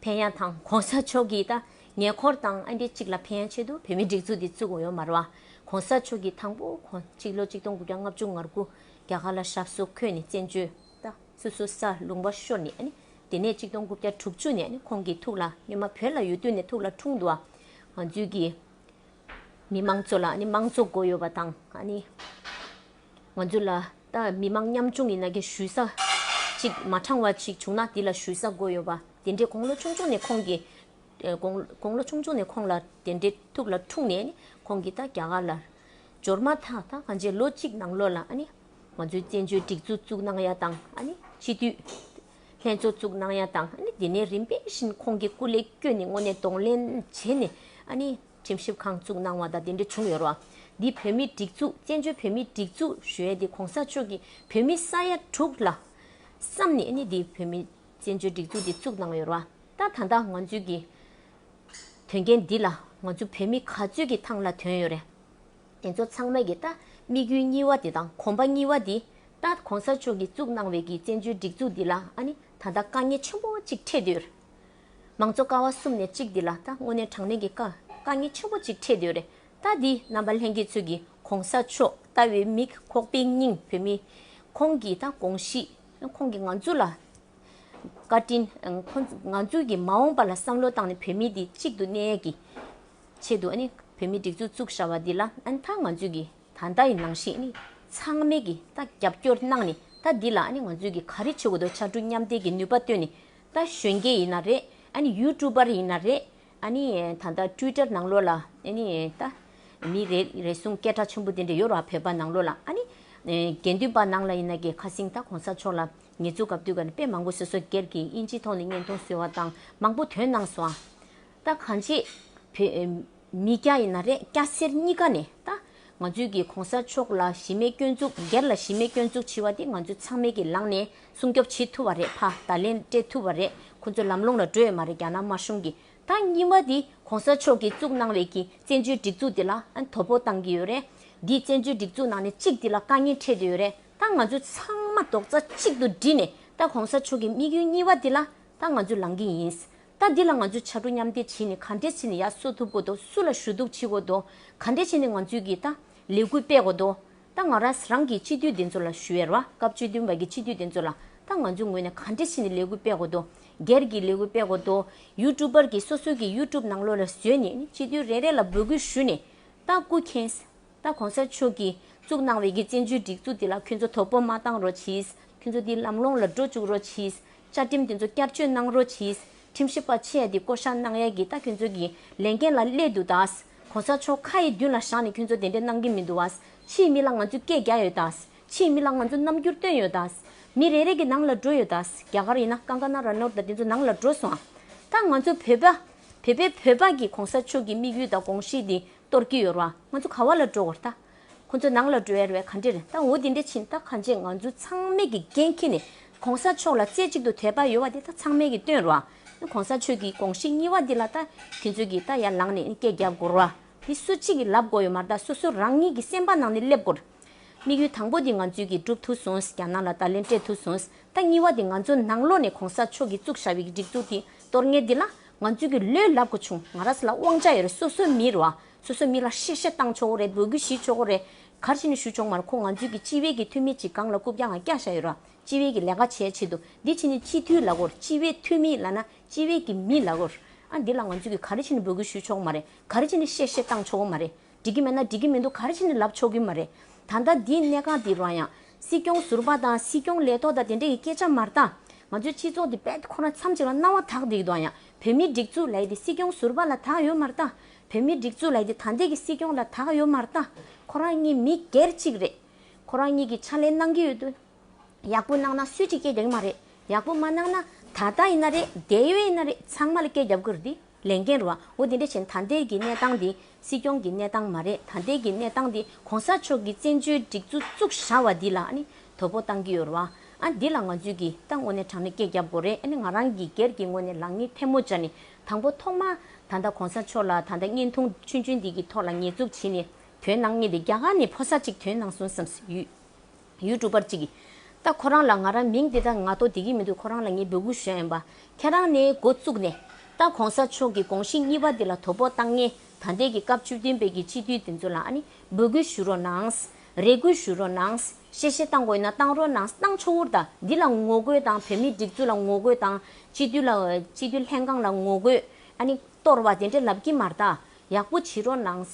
ཕན་ཡ་དང་གོང་ས་མཆོག་གིས་ད་ཉེ་འཁོར་དང་ཨ་འདྲས་གཅིག་ལ་ཕན་ཡ་ཆེད་དུ་བོད་མིའི་སྒྲིག་འཛུགས་འདི་བཙུགས་དགོས་ཡོད་མ་རེད་བ། གོང་ས་མཆོག་གིས་དང་པོ་ཁོང་གཅིག་ལོ་གཅིག་སྟོང་དགུ་བརྒྱ་ལྔ་བཅུ་ང་དགུ་རྒྱ་གར་ལ་ཞབས་སོར་འཁོད་ནས་བཙན་བྱོལ་ད་སོ་སོ་ས་ལུང་པ་ཤོར་ནས་ཨ་ནི་དེ་ནས་གཅིག་སྟོང་དགུ་བརྒྱ་དྲུག་ཅུ་ནས་ཨ་ནི་ཁོང་གི་ཐུགས་ལ་སྔོན་མ་བོད་ལ་ཡོད་དུས་ནས་ཐུགས་ལ་འཁྲུངས་འདུག་བ། ང་ཚོའི་གི་མི་མང་ཚོ་ལ་ཨ་ནི་དམངས་གཙོ་དགོས་ཡོད་པ་དང་། ཨ་ནི་ང་ཚོ་ལ་ད་མི་མང་ཉམ་ཆུང་ཡིན་ན་གི་ཞུ་ས་ཅིག་མ་དྲང་བ་ཅིག་བྱུང་ན་དེ་ལ་ཞུ་ས་དགོས་ཡོད་པ། དེ་འདྲའི་དགུང་ལོ་ཆུང་ཆུང་ནས་ཁོང་གི་ཨ་དགུང་དགུང་ལོ་ཆུང་ཆུང་ནས་ཁོང་ལ་དེ་འདྲའི་ཐུགས་ལ་འཁྲུངས་ནས་ནི་ཁོང་གིས་ད་རྒྱ་གར་ལ་འབྱོར་མ་ཐག་ད་གང་ཅི་ལོ་གཅིག་ནང་ལོགས་ལ་ཨ་ནི་ང་ཚོའི་བཙན་བྱོལ་སྒྲིག་འཛུགས་བཙུགས་གནང་ཡ་དང་། ཨ་ནི་སྤྱི་འཐུས་ལྷན་ཚོགས་བཙུགས་གནང་ཡ་དང་། ཨ་ནི་དེ་ནས་རིམ་པས་བཞིན་ཁོང་གིས་སྐུ་ལས་བསྐྱོན་ནས་དངོས་གནས་གདོང་ལེན་བྱས་ནས་ཨ་ནི་ཁྲིམས་ཞིབ་ཁང་བཙུགས་གནང་བ་དང་དེ་འདྲ་བྱུང་ཡོད་རེད་བ། འདི་བོད་མིའི་སྒྲིག་འཛུགས་བཙན་བྱོལ་བོད་མིའི་སྒྲིག་འཛུགས་ཞུ་ཡ་འདི་གོང་ས་མཆོག་གིས་བོད་མི་ས་ཡ་དྲུག་ལ་བསམ་ནས་ཨ་ནི་འདི་བོད་མི་བཙན་བྱོལ་སྒྲིག་འཛུགས་འདི་བཙུགས་གནང་ཡོད་རེད་བ། ད་ད་ལྟ་ང་ཚོའི་གི་དོན་རྐྱེན་འདི་ལ་ང་ཚོ་བོད་མི་ག་ཚོད་ཀྱི་ཐང་ལ་དོན་ཡོད་རེད། དེ་ཚོ་ཚང་མས་ཀྱི་ད་དམིགས་ཡུལ་གཉིས་པ་དེ་དང་གོམ་པ་གཉིས་པ་དེ་ད་གོང་ས་མཆོག་གིས་བཙུགས་གནང་བའི་གི་བཙན་བྱོལ་སྒྲིག་འཛུགས་འདི་ལ་ཨ་ནི་ད་ལྟ་དཀའ་ངལ་ཆེན་པོ་གཅིག་འཕྲད་བསྡད་ཡོད་རེད། མང་གཙོ་ཀ་བ་གསུམ་ནས་གཅིག་འདི་ལ་ད་དངོས་གནས་དྲང་གནས་ཀྱི་དཀའ་དཀའ་ངལ་ཆེན་པོ་གཅིག་འཕྲད་བསྡད་ཡོད་རེད། ད་འདི་རྣམ་པ་ལྷན་རྒྱས་ཚོས་ཀྱི་གོང་ས་མཆོག་ལྟ་བའི་མིག་ཁོག་པའི་སྙིང་བོད་མི་ཁོང་གི་ད་དགོངས་གཞི་ཁོང་གིས་ང་ཚོ་ལ་བཀའ་དྲིན། ཁོང་ང་ཚོའི་གི་མ་འོངས་པ་ལ་བསམ་བློ་བཏང་ནས་བོད་མི་འདི་གཅིག་ཏུ་གནས་ཡས་ཀྱི་ཆེད་དུ་ཨ་ནི་བོད་མི་སྒྲིག་འཛུགས་བཙུགས་བཞག་པ་འདི་ལ་ཨ་ནི་ད་ང་ཚོའི་གི་ད་ལྟ་ཡི་ནང་བཞིན་ཨ་ནི་ཚང་མས་གི་ད་རྒྱབ་སྐྱོར་གནང་ནས་ད་འདི་ལ་ཨ་ནི་ང་ཚོའི་གི་ག་རེ་བྱེད་དགོས་འདུག་ཕྱར་གྲུ་མཉམ་འདེགས་ཀྱི་ནུས་པ་བཏོན་ནས་ད་གཞོན་སྐྱེས་ཡིན་ན་རེད། ཨ་ནི་ཡུ་ཊུབ་པར་ཡིན་ན་རེད། ཨ་ནི་ད་ལྟ་ཊུའི་ཊར་ནང་ལོགས་ལ་ཨ་ནི་ད་མི་རེ་རེ་ཟུང་སྐད་གྲགས་ཆེན་པོ་དེ་འདྲ་ཡོད་རེད་བ། བོད་པ་ནང་ལོགས་ལ། ཨ་ནི་དགེ་འདུན་པ་ནང་ལ་ཡིན་ན་གི་ཁ་སང་ད་གོང་ས་མཆོག་ལ་ངེད་ཚོ་སྐབས་དུས་ག་ནས་དཔེ་མང་པོ་བཟོས་སོང་། སྒེར་གྱི་དབྱིན་ཇིའི་ཐོག་ནས་བརྙན་ཐུང་བཟོས་པ་དང་མང་པོ་ཐོན་གནང་སོང་ཨ། ད་གང་ཅི་བོད་མི་སྐྱ་ཡིན་ན་རེད། སྐྱ་སེར་གཉིས་ཀ་ནས་ད་ ང་ཚོས་ཀྱི་གོང་ས་མཆོག་ལ་གཞི་མེད་སྐྱོན་འཛུགས། སྒེར་ལ་གཞི་མེད་སྐྱོན་འཛུགས་བྱས་པ་དེ་ང་ཚོས་ཚང་མས་ཀྱི་ལངས་ནས་སྲུང་སྐྱོབ་བྱེད་ཐུབ་པ་རེད། ཕར་བརྡ་ལན་སྤྲད་ཐུབ་པ་རེད། ཁོ་ཚོ་ལམ་ལྷོང་ལ་འགྲོ་ཡོད་མ་རེད། རྒྱ་ནག་དམར་གཞུང་གིས། ད་གཉིས་པ་དེ་གོང་ས་མཆོག་གིས་བཙུགས་གནང་བའི་གི་བཙན་བྱོལ་སྒྲིག་འཛུགས་དེ་ལ་ཨ་ནི་དོ་ཕོག་བཏང་གི་ཡོད་རེད། འདིས་བཙན་བྱོལ་སྒྲིག་འཛུགས་ནང་ནས་གཅིག་དེ་ལ་དཀའ་ངལ་འཕྲད་བསྡད་ཡོད་རེད། ད་ང་ཚོ་ཚང་མ་རྡོག་རྩ་གཅིག་ཏུ་བསྒྲིལ་ནས་ད་གོང་ས་མཆོག་གི་དམིགས་ཡུལ་གཉིས་པ་དེ་ལ་ད་ང་ཚོ་ལངས་ཀྱི་ཡིན། ད་འདི་ལ་ང་ཚོས་ཕྱར་གྲུ་མཉམ་འདེགས་བྱས་ནས་ག་འདྲས་བྱས་ནས་ཡར་སོ་ཐུབ་དགོས་འདུག་སུ་ལ་ཞུ་གཏུག་བྱེད་དགོས་འདུག་ག་འདྲས་བྱས་ནས་ང་ཚོས་ཀྱི་ད་ལས་འགུལ་སྤེལ་དགོས་འདུག་ད་ང་རང་རང་གི་སྤྱི་འཐུས་དེ་ཚོ་ལ་ཞུ་ཡས་རེད་བ། སྐབས་བཅུ་བདུན་པ་གི་སྤྱི་འཐུས་དེ་ཚོ་ལ་ད་ང་ཚོའི་ངོས་ནས་ག་འདྲས་བྱས་ནས་ལས་འགུལ་སྤེལ་དགོས་འདུག་སྒེར་གྱི་ལས་འགུལ་སྤེལ་དགོས་འདུག་ཡུ་ཊུ་བར་གྱིས་སོ་སོ་གི་ཡུ་ཊུབ་ནང་ལོགས་ལ་བཟོས་ནས་སྤྱི་འཐུས་རེ་རེ་ལ་འབོད་སྐུལ་ཞུས་ནས་ད་སྐུ་མཁྱེན། ད་གོང་ས་མཆོག་གིས་བཙུགས་གནང་བའི་གི་བཙན་བྱོལ་སྒྲིག་འཛུགས་འདི་ལ་ཁྱོད་ཚོ་དོ་ཕོག་མ་བཏང་རོགས་གྱིས། ཁྱོད་ཚོ་འདི་ལམ་ལྷོང་ལ་འགྲོ་བཅུག་རོགས་གྱིས། བཅའ་ཁྲིམས་དེ་ཚོ་བསྐྱར་བཅོས་གནང་རོགས་གྱིས། ཁྲིམས་ཞིབ་པ་ཆེ་ཡ་འདི་བསྐོ་བཞག་གནང་ཡ་གི་ད་ཁྱོད་ཚོ་གི་ལས་འགན་ལ་སླེབས་འདུག་ད། གོང་ས་མཆོག་ཁ་ཡི་མདུན་ལ་བཞག་ནས་ཁྱོད་ཚོ་དེ་འདྲས་གནང་གི་མི་འདུག་བ། ཕྱིའི་མི་ལ་ང་ཚོས་སྐད་རྒྱག་ཡོད་ད། ཕྱིའི་མི་ལ་ང་ཚོས་རྣམ་འགྱུར་སྟོན་ཡོད་ད། མི་རེ་རེ་གི་ནང་ལ་འགྲོ་ཡོད་ད། རྒྱ་གར་ཡིན་ན་ཀང་ཀ་ན་ར་ནོར་ད་དེ་ཚོ་ནང་ལ་འགྲོ་སོང་ཨ། ད་ང་ཚོ་བོད་པ། བོད་པའི་བོད་པ་གི་གོང་ས་མཆོག་གི་དམིགས་ཡུལ་དང་དགོངས་གཞི་དེ་གཏོར་གྱི་ཡོད་རེད་བ། ང་ཚོ་ག་བ་ལ་འགྲོ་དགོས་རེད་ད། ཁོ་ཚོ་ནང་ལ་འགྲོ་ཡ་རེད་བས། ག་འདྲས་རེད་ད། འོ་དེ་འདྲས་ཕྱིན་ད་གང་བྱས་ང་ཚོ་ཚང་མས་ཀྱི་འགན་འཁྱེར་ནས་གོང་ས་མཆོག་ལ་རྩེ་གཅིག་ཏུ་དད་པ་ཡོད་བ་དེ་ད་ཚང་མས་ཀྱི་སྟོན་རེད་བ། གོང་ས་མཆོག་གི་དགོངས་གཞི་གཉིས་པ་འདི་ལ་ད་ཁྱོད་ཚོས་ཀྱི་ད་ཡར་ལངས་ནས་སྐད་རྒྱབ་དགོས་རེད་བ། དེ་སུ་གཅིག་གིས་ལབ་དགོས་ཡོད་མ་རེད་ད། སོ་སོ་རང་ཉིད་ཀྱི་སེམས་པ་ནང་ནས་སླེབས་དགོས་རེད། དམིགས་ཡུལ་དང་པོ་དེ་ང་ཚོས་ཀྱིས་སྒྲུབ་ཐུབ་སོང་། རྒྱ་ནག་ལ་བརྡ་ལན་སྤྲད་ཐུབ་སོང་། ད་གཉིས་པ་དེ་ང་ཚོ་ནང་ལོགས་ནས་གོང་ས་མཆོག་གིས་བཙུགས་བཞག་པའི་སྒྲིག་འཛུགས་དེ་གཏོར་མཁན་དེ་ལ་ང་ཚོས་ཀྱིས་ལོས་ལབ་དགོས་བྱུང་། ང་རང་ཚོ་ལ་དབང་ཆ་ཡོད་རེད། སོ་སོའི་མི་རེད་བ། སོ་སོའི་མི་ལ་བཤད་བཤད་བཏང་ཆོག་གི་རེད། འབོད་སྐུལ་ཞུ་ཆོག་གི་རེད། ག་རེ་བྱས་ནས་ཞུ་ཆོག་མ་རེད། ཁོ་ང་ཚོས་ཀྱིས་སྤྱི་པའི་གི་འཐུས་མི་གཅིག་སྒང་ལ་རྐུབ་བཀྱག་ང་བཀྱག་བཞག་ཡོད་རེད་བ། སྤྱི་པའི་གི་ལས་ཀ་བྱེད་ཆེད་དུ། འདི་བྱས་ནས་སྤྱི་འཐུས་ལབ་དགོས་རེད། སྤྱི་པའི་འཐུས་མི་ལབ་ན་སྤྱི་པའི་གི་མི་ལབ་དགོས་རེད། ཨ་འདི་ལ་ང་ཚོས་ཀྱིས་ག་རེ་བྱས་ནས་འབོད་སྐུལ་ཞུ་ཆོག་གི་མ་རེད། ག་རེ་བྱས་ནས་བཤད་བཤད་བཏང་ཆོག་གི་མ་རེད། འགྲིག་གི་མེད་ན་འགྲིག་གི་མི་འདུག་ག་རེ་བྱས་ནས་ལབ་ཆོག་གི་མ་རེད། ད་ལྟ་འདིའི་གནས་སྟངས་འདི་རུ་ཡང་སྲིད་སྐྱོང་ཟུར་པ་དང་སྲིད་སྐྱོང་ལས་ཐོག་དང་དེ་འདྲ་གི་སྐད་ཆ་མ་རེད་ད། ང་ཚོའི་སྤྱི་ཚོགས་འདི་རྦད་དེ་ཁོ་རང་མཚམས་གཅིག་ལ་སྣང་བ་དག་བསྡད་ཀྱི་འདུག་ཡང་བོད་མིའི་སྒྲིག་འཛུགས་ལབ་ཡ་དེ་སྲིད་སྐྱོང་ཟུར་པ་ལ་དག་ཡོད་མ་རེད་ད། བོད་མིའི་སྒྲིག་འཛུགས་ལབ་ཡ་དེ་ད་ལྟའི་གི་སྲིད་སྐྱོང་ལ་དག་ཡོད་མ་རེད་ད། ཁོ་རང་གཉིས་མི་སྒེར་གཅིག་རེད། ཁོ་རང་གཉིས་ཀྱིས་ཕྱག་ལས་གནང་གི་ཡོད་དུས། ཡག་པོ་གནང་ན་སུས་ཀྱིས་སྐད་རྒྱག་གི་མ་རེད། ཡག་པོ་མ་གནང་ན་ད་ལྟ་ཡིན་ན་རེད། འདས་ཡོད་ཡིན་ན་རེད། ཚང་མ་ལ་སྐད་རྒྱབ་དགོས་རེད། འདི་ལས་འགན་རེད་བ། འོ་དེ་འདྲ་བྱས་ན་ད་ལྟའི་གི་གནས་སྟངས་འདི་སྲིད་སྐྱོང་གི་གནས་སྟངས་མ་རེད། ད་ལྟའི་གི་གནས་སྟངས་འདི་གོང་ས་མཆོག་གིས་བཙན་བྱོལ་སྒྲིག་འཛུགས་བཙུགས་བཞག་པ་འདི་ལ་ཨ་ནི་དོ་ཕོག་བཏང་གི་ཡོད་རེད་བ། ཨ་འདི་ལ་ང་ཚོས་ཀྱིས་ད་དངོས་གནས་དྲང་གནས་སྐད་རྒྱབ་དགོས་རེད། ཨ་ནི་ང་རང་གི་སྒེར་གྱི་ངོས་ནས་ལག་གཉིས་ཐལ་མོ་སྦྱར་ནས་དང་པོ་ཐོག་མ་ད་ལྟ་གོང་ས་མཆོག་ལ་ད་ལྟ་བརྙན་ཐུང་ཆུང་ཆུང་འདི་གི་ཐོག་ལ་ཉེས་འཛུགས་བྱས་ནས་ཐོན་གནང་མཁན་དེ་རྒྱ་གར་ནས་ཕོ་གསར་གཅིག་ཐོན་གནང་སོང་བསམ་ཡོད། ཡུ་ཊུབ་པར་གཅིག་གིས། ད་ཁོ་རང་ལ་ང་རང་མིང་དེ་དག་ང་ཐོག་བསྡད་ཀྱི་མི་འདུག་ཁོ་རང་ལ་ངས་འབོད་སྐུལ་ཞུ་ཡ་ཡིན་པ། ཁྱེད་རང་ནས་འགོ་བཙུགས་ནས། ད་གོང་ས་མཆོག་གི་དགོངས་གཞི་གཉིས་པ་དེ་ལ་དོ་ཕོག་བཏང་མཁན་ད་ལྟའི་གི་སྐབས་བཅུ་བདུན་པའི་གི་སྤྱི་འཐུས་དེ་ཚོ་ལ་ཨ་ནི་འབོད་སྐུལ་ཞུ་རོགས་གནང་། རེ་སྐུལ་ཞུ་རོགས་གནང་། གཤེ་གཤེ་བཏང་དགོས་ན་བཏང་རོགས་གནང་། བཏང་ཆོག་གི་རེད་ད། འདི་ལ་ངོ་རྒོལ་དང་བོད་མིའི་སྒྲིག་འཛུགས་ལ་ངོ་རྒོལ་དང་སྤྱི་འཐུས་ལ་སྤྱི་འཐུས་ལྷན་ཁང་ལ་ངོ་རྒོལ་ཨ་ནི་གཏོར་བ་དེ་འདྲ་ལབ་ཀྱི་མ་རེད་ད། ཡག་པོ་བྱེད་རོགས་གནང་།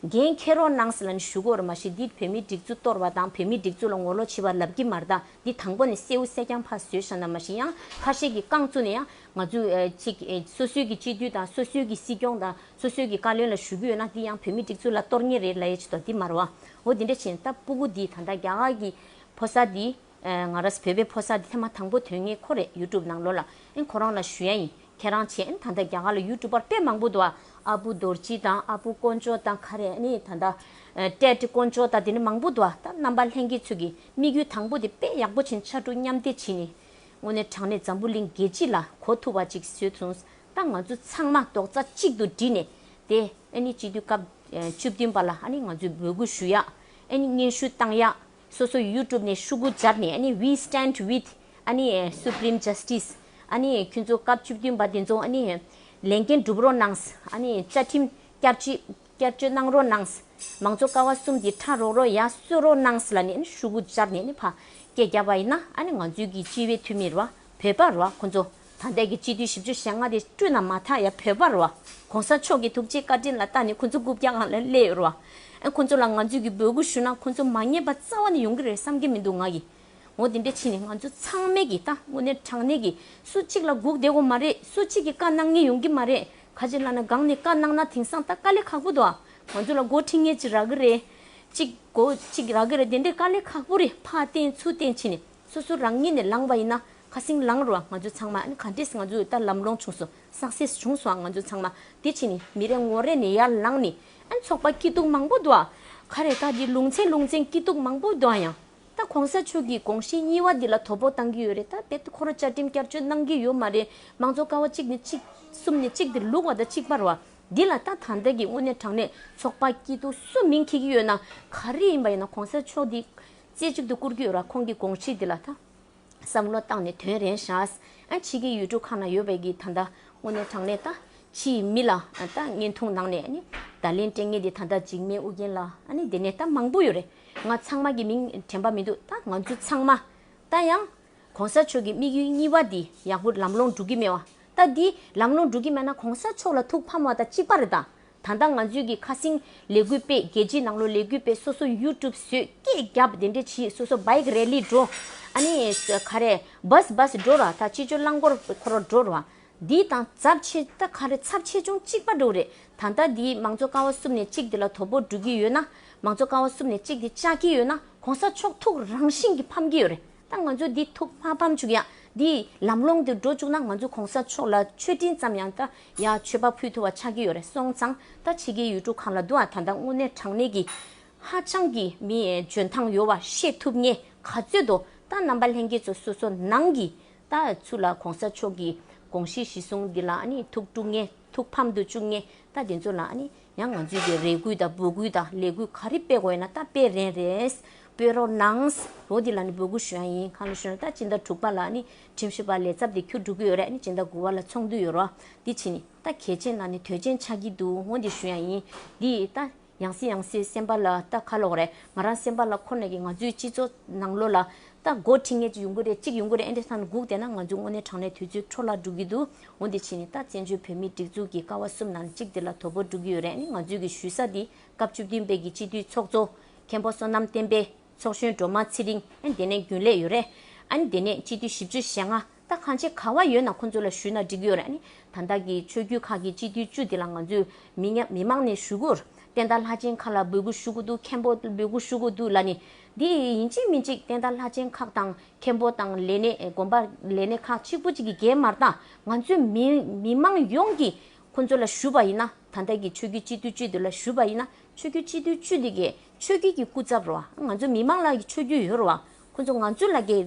འགན་འཁྱེར་རོགས་གནང་ཟེར་ལབ་ནས་ཞུ་གི་ཡོད་རེད། མ་གཞི་འདི་བོད་མིའི་སྒྲིག་འཛུགས་གཏོར་བ་དང་བོད་མིའི་སྒྲིག་འཛུགས་ལ་ངོ་ལོག་བྱེད་པ་ལབ་ཀྱི་མ་རེད་ད། འདི་དང་པོ་ནས་གསལ་པོ་གསལ་རྐྱང་ཕར་བཟོས་བཞག་ན། མ་གཞི་ཡང་ཁ་ཤས་ཀྱིས་རྐང་བཙུགས་ནས་ཡང་ང་ཚོས་ཨ་ཅིག་ཨེ་སོ་སོའི་གི་སྤྱི་འཐུས་དང་སོ་སོའི་གི་སྲིད་སྐྱོང་དང་སོ་སོའི་གི་བཀའ་བློན་ལ་ཞུ་གི་ཡོད་ན་འདི་ཡང་བོད་མིའི་སྒྲིག་འཛུགས་ལ་གཏོར་ངེས་རེད་ལབ་ཡས་ཅིག་ད་འདི་མ་རེད་བ། འོ་འདི་འདྲ་བྱས་ནས་ད་སྤུ་གུ་འདི་ད་ལྟ་རྒྱ་གར་གི་ཕོ་གསར་འདི། ཨ་ང་རང་བོད་པའི་ཕོ་གསར་འདི་ཐེངས་མ་དང་པོ་ཐོན་མཁན་ཁོ་རེད། ཡུ་ཊུབ་ནང་ལོགས་ལ་ཨ་ཁོ་རང་ལ་ཞུ་ཡ་ཡིན། ཁྱེད་རང་བྱས་ཨ་ད་ལྟ་རྒྱ་གར་ལ་ཡུ་ཊུབ་པར་དཔེ་མང་པོ་འདུག་ཨ། ཨ་བུ་རྡོ་རྗེ་དང་ཨ་བུ་དཀོན་མཆོག་དང་ག་རེ་ཨ་ནི་ད་ལྟ་ཨ་ཏྲེད་དཀོན་མཆོག་དང་དེ་འདྲ་མང་པོ་འདུག་ཨ། ད་རྣམ་པ་ལྷན་རྒྱས་ཚོས་ཀྱི་དམིགས་ཡུལ་དང་པོ་དེ་དཔེ་ཡག་པོ་བྱས་ཕྱར་གྲུ་མཉམ་འདེགས་བྱས་ནས་དངོས་གནས་དྲང་གནས་འཛམ་བུ་གླིང་རྒྱལ་སྤྱི་ལ་གོ་ཐུབ་པ་ཅིག་བཟོས་སོང་། ད་ང་ཚོ་ཚང་མ་རྡོག་རྩ་གཅིག་ཏུ་བསྒྲིལ་ནས་དེ་ཨ་ནི་སྤྱི་འཐུས་སྐབས་ཨ་བཅུ་བདུན་པ་ལ་ཨ་ནི་ང་ཚོས་འབོད་སྐུལ་ཞུ་ཡ། ཨ་ནི་སྙན་ཞུ་བཏང་ཡ། སོ་སོ་ཡུ་ཊུབ་ནས་ཤོག་གུ་སྦྱར་ནས་ཨ་ནི་We stand with ཨ་ནི་Supreme Justice ཨ་ནི་ཁྱོད་ཚོ་སྐབས་བཅུ་བདུན་པ་དེ་ཚོ་ཨ་ནི་ལས་འགན་སྒྲུབ་རོགས་གནང་། ཨ་ནི་བཅའ་ཁྲིམས་བསྐྱར་བཅོས་བསྐྱར་བཅོས་གནང་རོགས་གནང་། མང་གཙོ་ཀ་བ་གསུམ་དེ་ཁྲ་རོག་རོག་ཡར་གསོ་རོགས་གནང་ལབ་ནས་ཨ་ནི་ཤོག་གུ་སྦྱར་ནས་ཨ་ནི་ཕར་སྐད་རྒྱབ་པ་ཡིན་ན་ཨ་ནི་ང་ཚོའི་གི་སྤྱི་པའི་འཐུས་མི་རེད་བ། བོད་པ་རེད་བ་ཁོ་ཚོ། ད་ལྟའི་གི་སྤྱི་འཐུས་བཞི་བཅུ་ཞེ་ལྔ་དེ་སྤྲུལ་ན་མ་ཐག་ཡ་བོད་པ་རེད་བ། གོང་ས་མཆོག་གི་ཐུགས་རྗེ་བཀའ་དྲིན་ལ་བལྟས་ནས་ཁོ་ཚོ་རྐུབ་བཀྱག་སྒང་ལ་སླེབས་ཡོད་རེད་བ། ཨ་ཁོ་ཚོ་ལ་ང་ཚོས་ཀྱི་འབོད་སྐུལ་ཞུ་ན་ཁོ་ཚོ་མ་ཉན་པ་རྩ་བ་ནས་ཡོང་གི་རེད་བསམ་གྱི་མི་འདུག་ང་གིས། འོ་དེ་འདྲ་བྱས་ནས་ང་ཚོ་ཚང་མས་ཀྱི་ད་དངོས་གནས་དྲང་གནས་ཀྱི་སུ་གཅིག་ལ་སྒུག་བསྡད་དགོས་མ་རེད། སུ་གཅིག་གིས་བཀའ་གནང་མཁན་ཡོང་གི་མ་རེད། ག་ཅི་ལབ་ན་སྒང་ནས་བཀའ་གནང་ན་དེང་སང་ད་དཀའ་ལས་ཁག་པོ་འདུག་ཨ། ང་ཚོ་ལ་མགོ་ཁྲིད་མཁན་ཅིག་རག་གི་རེད། གཅིག་མགོ་གཅིག་རག་གི་རེད། དེ་འདྲའི་དཀའ་ལས་ཁག་པོ་རེད། ཕར་བསྟན་ཚུར་བསྟན་བྱས་ནས་སོ་སོ་རང་ཉིད་ནས་ལངས་པ་ཡིན་ན་ཁ་སེང་ལངས་རོགས། ང་ཚོ་ཚང་མ་ཨ་ནི་ག་འདྲས་ང་ཚོ་ད་ལམ་ལྷོང་བྱུང་སོང་། སག་སེ་སི་བྱུང་སོང་ང་ཚོ་ཚང་མ། དེ་བྱས་ནས་མི་རེ་ངོ་རེ་ནས་ཡར་ལངས་ནས་ཨ་ནི་ཚོགས་པ་སྐྱིད་སྡུག་མང་པོ་འདུག་ཨ། ག་རེ་ད་འདི་ལུང་ཚན་ལུང་ཚན་སྐྱིད་སྡུག་མང་པོ་འདུག་ཨ། ཡང་ད་གོང་ས་མཆོག་གིས་དགོངས་གཞི་གཉིས་པ་འདི་ལ་དོ་ཕོག་བཏང་གི་ཡོད་རེད། ད་རྦད་དེ་ཁོ་རང་བཅའ་ཁྲིམས་བསྐྱར་བཅོས་གནང་གི་ཡོད་མ་རེད། མང་གཙོ་ཀ་བ་གཅིག་ནས་གཅིག་གསུམ་ནས་གཅིག་དེ་ལུགས་པ་དང་གཅིག་པ་རེད་བ། འདི་ལ་ད་ད་ལྟ་གི་དངོས་གནས་དྲང་གནས་ཚོགས་པ་སྐྱིད་སྡུག་སུ་མིང་འཁྱེར་གྱི་ཡོད་ན། ག་རེ་ཡིན་པ་ཡིན་ན་གོང་ས་མཆོག་འདི་རྩེ་གཅིག་ཏུ་བཀུར་གྱི་ཡོད་ར། ཁོང་གི་དགོངས་གཞི་འདི་ལ་ད་བསམ་བློ་བཏང་ནས་དོན་རན་བཞག་ཨ་ཕྱི་གི་ཡུལ་གྲུ་ཁག་ན་ཡོད་པའི་གི་ད་ལྟ་དངོས་གནས་དྲང་གནས་ད་ཕྱིའི་མི་ལ་ད་བརྙན་ཐུང་ནང་ནས་ཨ་ནི་བརྡ་ལན་སྤྲད་མཁན་དེ་ད་ལྟ་འཇིགས་མེད་ཨུ་རྒྱན་ལགས། ཨ་ནི་དེ་ནས་ད་མང་པོ་ཡོད་རེད། ང་ཚང་མ་གི་མིང་དྲན་པ་མི་འདུག་ད་ང་ཚོ་ཚང་མ་ད་ཡང་གོང་ས་མཆོག་གི་དམིགས་ཡུལ་གཉིས་པ་འདི་ཡག་པོ་ལམ་ལྷོང་འགྲོ་གི་མེད་བ། ད་འདི་ལམ་ལྷོང་འགྲོ་གི་མེད་ན་གོང་ས་མཆོག་ལ་ཐུགས་ཕམ་བ་དང་གཅིག་པ་རེད་ད། ད་ལྟ་ང་ཚོས་ཀྱི་ཁ་སང་ལས་འགུལ་སྤེལ། རྒྱལ་སྤྱིའི་ནང་ལོགས་ལས་འགུལ་སྤེལ། སོ་སོ་ཡུ་ཊུབ་བཟོས། སྐད་རྒྱབ། དེ་འདྲས་བྱས། སོ་སོ་བྷའིཀ་རེ་ལི་འགྲོ། ཨ་ནི་ག་རེ་བྷས་བྷས་འགྲོ་ར། ད་སྤྱི་སྤྱོད་རླངས་འཁོར་ཁོ་རང་འགྲོ་ར། འདི་དང་ཚབས་ཆེ་ད་ག་རེ་ཚབས་ཆེ་ཆུང་གཅིག་པ་འགྲོ་རེད། ད་ལྟ་འདི་མང་གཙོ་ཀ་བ་གསུམ་ནས་གཅིག་འདི་ལ་དོ་ཕོག་འགྲོ་གི་ཡོད་ན། མང་གཙོ་ཀ་བ་གསུམ་ནས་གཅིག་འདི་བཅག་གི་ཡོད་ན་གོང་ས་མཆོག་ཐུགས་རང་བཞིན་གྱིས་ཕམ་གྱི་ཡོད་རེད། ད་ང་ཚོ་འདི་ཐུགས་མ་ཕམ་བཅུག་ཡ། འདི་ལམ་ལྷོང་དུ་འགྲོ་བཅུག་ན་ང་ཚོ་གོང་ས་མཆོག་ལ་མཆོད་སྤྲིན་ཙམ་ཡང་ད་ཡ་མཆོད་པ་ཕུལ་ཐུབ་པ་ཆགས་ཀྱི་ཡོད་རེད། སོང་ཙང་ད་ཕྱི་རྒྱལ་ཡུལ་གྲུ་ཁག་ལ་འདུག་ཨ། ད་ལྟ་དངོས་གནས་དྲང་གནས་ཀྱི་ཧ་ཅང་གི་མི་འཇོན་ཐང་ཡོད་པ་ཤེས་ཐུབ་མཁན་ག་ཚོད་དོ། ད་རྣམ་པ་ལྷན་རྒྱས་ཚོ་སོ་སོ་ནང་གི་ད་ཚུར་ལ་གོང་ས་མཆོག་གི་དགོངས་གཞི་གཞི་བཟུང་འདི་ལ་ཨ་ནི་ཐུགས་དཀྲུག་མཁན། ཐུགས་ཕམ་དུ་བཅུག་མཁན་ད་དེ་ཚོ་ལ་ཨ་ནི་ཡང་ང་ཚོས་ཀྱི་རེ་སྐུལ་དང་འབོད་སྐུལ་དང་ལས་འགུལ་ག་རེ་སྤེལ་དགོས་ཡོད་ན་ད་སྤེལ་རན་རེད། སྤེལ་རོགས་གནང་། འོ་འདི་ལ་ནི་འབོད་སྐུལ་ཞུ་ཡ་ཡིན། གང་ལ་ཞུ་ན་ད་སྤྱི་ཟླ་དྲུག་པ་ལ་ཨ་ནི་ཁྲིམས་ཞིབ་པ་ལས་ཚབ་དེ་འཁྱུར་འགྲོ་གི་ཡོད་རེད། ཨ་ནི་སྤྱི་ཟླ་དགུ་པ་ལ་ཚོགས་འདུ་ཡོད་རེད་བ། འདི་ཕྱིན་ནི་ད་གལ་ཆེན་ལ་ནི་དོན་ཆེན་ཆགས་ཀྱི་འདུག་འོ་འདི་ཞུ་ཡ་ཡིན། འདི་ད་ཡང་སེ་ཡང་སེ་སེམས་པ་ལ་ད་ག་ལབ་དགོས་རེད། ང་རང་སེམས་པ་ལ་ཁོ་ན་གི་ང་ཚོའི་སྤྱི་ཚོགས་ནང་ལོགས་ལ་ད་འགོ་ཁྲིད་མཁན་ཅིག་ཡོང་གི་རེད། གཅིག་ཡོང་གི་རེད། ཨེ་འདྲ་ས་ན་སྒུག་བསྡད་ན་ང་ཚོ་དངོས་གནས་དྲང་གནས་དུས་ཚོད་འཕྲོ་བརླག་འགྲོ་གི་འདུག་འོ་འདི་ཕྱིན་ནི་ད་བཙན་བྱོལ་བོད་མིའི་སྒྲིག་འཛུགས་ཀྱི་ཀ་བ་གསུམ་ནང་གཅིག་དེ་ལ་དོ་ཕོག་འགྲོ་གི་ཡོད་རེད། ཨ་ནི་ང་ཚོའི་གི་ཞུ་ས་འདི་སྐབས་བཅུ་བདུན་པའི་གི་སྤྱི་འཐུས་ཚོགས་གཙོ་མཁན་པོ་བསོད་ནམས་བསྟན་འཕེལ། ཚོགས་གཞོན་སྒྲོལ་མ་ཚེ་རིང་། ཨ་ནི་དེ་ནས་རྒྱུན་ལས་ཡོད་རེད། ཨ་ནི་དེ་ནས་སྤྱི་འཐུས་བཞི་བཅུ་ཞེ་ལྔ། ད་གང་ཆེ་ག་བ་ཡོད་ན་ཁོང་ཚོ་ལ་ཞུས་ན་འགྲིག་གི་ཡོད་རེད། ཨ་ནི་ད་ལྟ་གི་ཆོས་བརྒྱུད་ཁག་གི་སྤྱི་འཐུས་བཅུ་དེ་ལ་ང་ཚོས་མི་ཉ་མི་མང་ནས་ཞུ་གི་ཡོད་རེད། བསྟན་དར་ལྷ་ཆེན་ཁག་ལ་འབོད་སྐུལ་ཞུ་གི་འདུག་མཁན་པོ་འབོད་སྐུལ་ཞུ་གི་འདུག་ལབ་ནི། འདི་ཡིན་གཅིག་མིན་གཅིག་བསྟན་དར་ལྷ་ཆེན་ཁག་དང་མཁན་པོ་དང་ལས་སྣེ་དགོན་པ་ལས་སྣེ་ཁག་གཅིག་པུ་གཅིག་གི་འགན་མ་རེད་ད། ང་ཚོའི་མི་མི་མང་ཡོངས་ཀྱིས་ཁོང་ཚོ་ལ་ཞུས་པ་ཡིན་ན། ད་ལྟ་གི་ཆོས་བརྒྱུད་སྤྱི་འཐུས་བཅུ་དེ་ལ་ཞུས་པ་ཡིན་ན། ཆོས་བརྒྱུད་སྤྱི་འཐུས་བཅུ་དེ་གས་ཆོས་བརྒྱུད་ཀྱི་སྐུ་ཚབ་རེད་བ། ང་ཚོ་མི་མང་ལ་ཆོས་བརྒྱུད་ཡོད་རེད་བ། ཁོང་ཚོ་ང་ཚོ་ལ་གས་